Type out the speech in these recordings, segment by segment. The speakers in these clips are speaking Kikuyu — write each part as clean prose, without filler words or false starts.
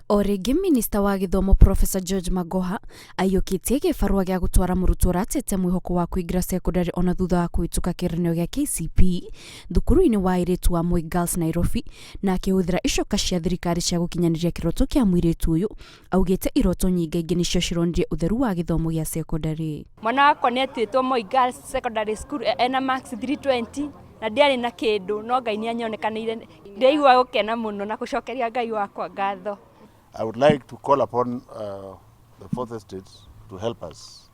O rĩngĩ minista wa gĩthomo Professor George Magoha aiyũkĩtie gĩbarũa gĩa gũtwara mũrutwo ũratete mwĩhoko wa kũingĩra cekondarĩ ona thutha wa kũhĩtũka kĩgeranio gĩa KCPE thukuru-inĩ wa airĩtu wa Moi Girls Nairobi, na akĩhũthĩra icoka cia thirikari cia gũkinyanĩria kĩroto kĩa mũirĩtu ũyũ. Augĩte iroto nyingaingĩ nĩcio cironire ũtheru wa gĩthomo gĩa cekondarĩ. Mwana wakwa nĩ atuĩtwo Moi Girls Secondary School ena marks 320 na ndiarĩ na kĩndũ, no Ngai nĩ anyonekanĩire. Ndĩraigua gũkena mũno na gũcokeria Ngai wakwa ngatho. I would like to call upon the fourth estate to help us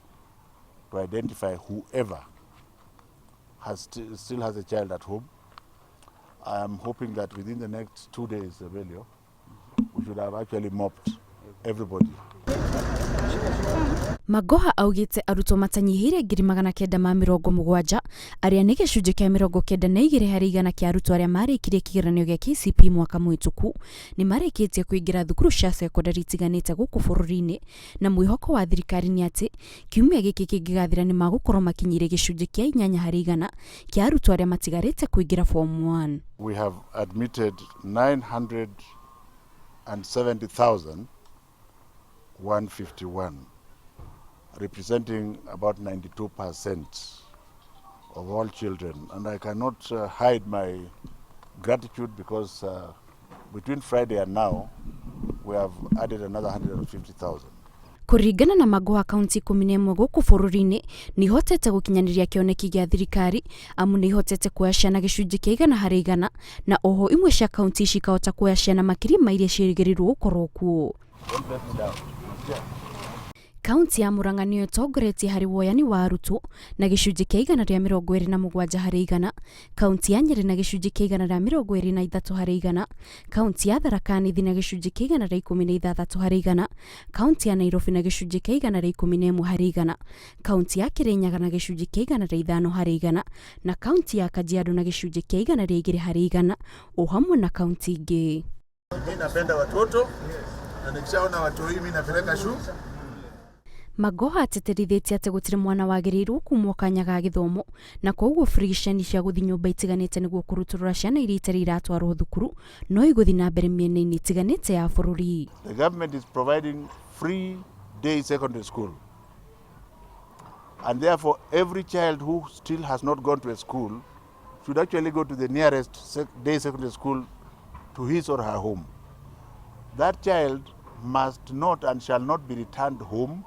to identify whoever still has a child at home. I am hoping that within the next 2 days, Abelio, we should have actually mopped everybody. Magoha augĩte arutwo matanyihĩire 970,000 arĩa nĩ gĩcunjĩ kĩa 92% kĩa arutwo arĩa marĩkirie kĩgeranio gĩa KCPE mwaka mũhĩtũku nĩ marĩkĩtie kũingĩra thukuru cia cekondarĩ itiganĩte gũkũ bũrũri-inĩ, na mwĩhoko wa thirikari nĩ atĩ kiumia gĩkĩ kĩngĩgathira nĩ magũkorwo makinyĩire gĩcunjĩ kĩa 8% kĩa arutwo arĩa matigarĩte kũingĩra form 1. We have admitted 970,151, representing about 92% of all children. And I cannot hide my gratitude because between Friday and now, we have added another 150,000. Kũringana na Magoha, kaunti 11 gũkũ bũrũri-inĩ nĩ ihotete gũkinyanĩria kĩoneki gĩa thirikari, amu nĩ ihotete kuoya ciana gĩcunjĩ kĩa 100%, na oho imwe cia kaunti ici ikahota kuoya ciana makĩria ma iria ciĩrĩgĩrĩirwo gũkorwo kuo. Kaunti ya Murang'a nĩyo ĩtongoretie harĩ woyani wa arutwo na gĩcunjĩ kĩa 127%, kaunti ya Nyĩrĩ na gĩcunjĩ kĩa 123%, kaunti ya Tharaka Nithi na gĩcunjĩ kĩa 116%, kaunti ya Nairobi na gĩcunjĩ kĩa 111%, kaunti ya Kirinyaga na gĩcunjĩ kĩa 105%, na kaunti ya Kajiado na gĩcunjĩ kĩa 102%, o hamwe na kaunti ingĩ. Mimi napenda watoto na nikishaona watoi mimi napeleka shule. Magoha atĩtĩrithĩtie atĩ gũtirĩ mwana wagĩrĩirwo kumwo kanya ga gĩthomo, na koguo frictioni cia gũthiĩ nyũmba itiganĩte nĩguo kũrutũrũra ciana iria itarĩ iratwarwo thukuru no igũthiĩ na mbere mĩena-inĩ ĩtiganĩte ya bũrũri. The government is providing free day secondary school. And therefore, every child who still has not gone to a school should actually go to the nearest day secondary school to his or her home. That child must not and shall not be returned home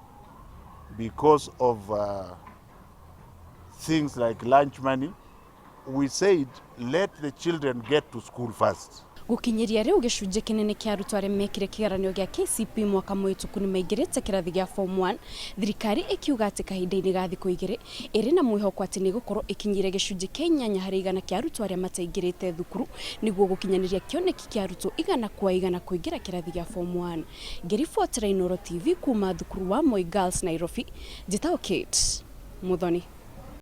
because of things like lunch money. We said let the children get to school first. Gũkinyĩria rĩu, gĩcunjĩ kĩnene kĩa arutwo arĩa mekire kĩgeranio gĩa KCPE mwaka mũhĩtũku nĩ maingĩrĩte kĩrathi gĩa form 1, thirikari ĩkiuga atĩ kahinda-inĩ ga thikũ 2 ĩrĩ na mwĩhoko atĩ nĩ ĩgũkorwo ĩkinyĩire gĩcunjĩ kĩa 8% kĩa arutwo arĩa mataingĩrĩte thukuru nĩguo gũkinyanĩria kĩoneki kĩa arutwo 100% kũingĩra kĩrathi gĩa form 1. Ngĩribotera Inooro TV kuma thukuru wa Moi Girls Nairobi, njĩtagwo Kate Muthoni.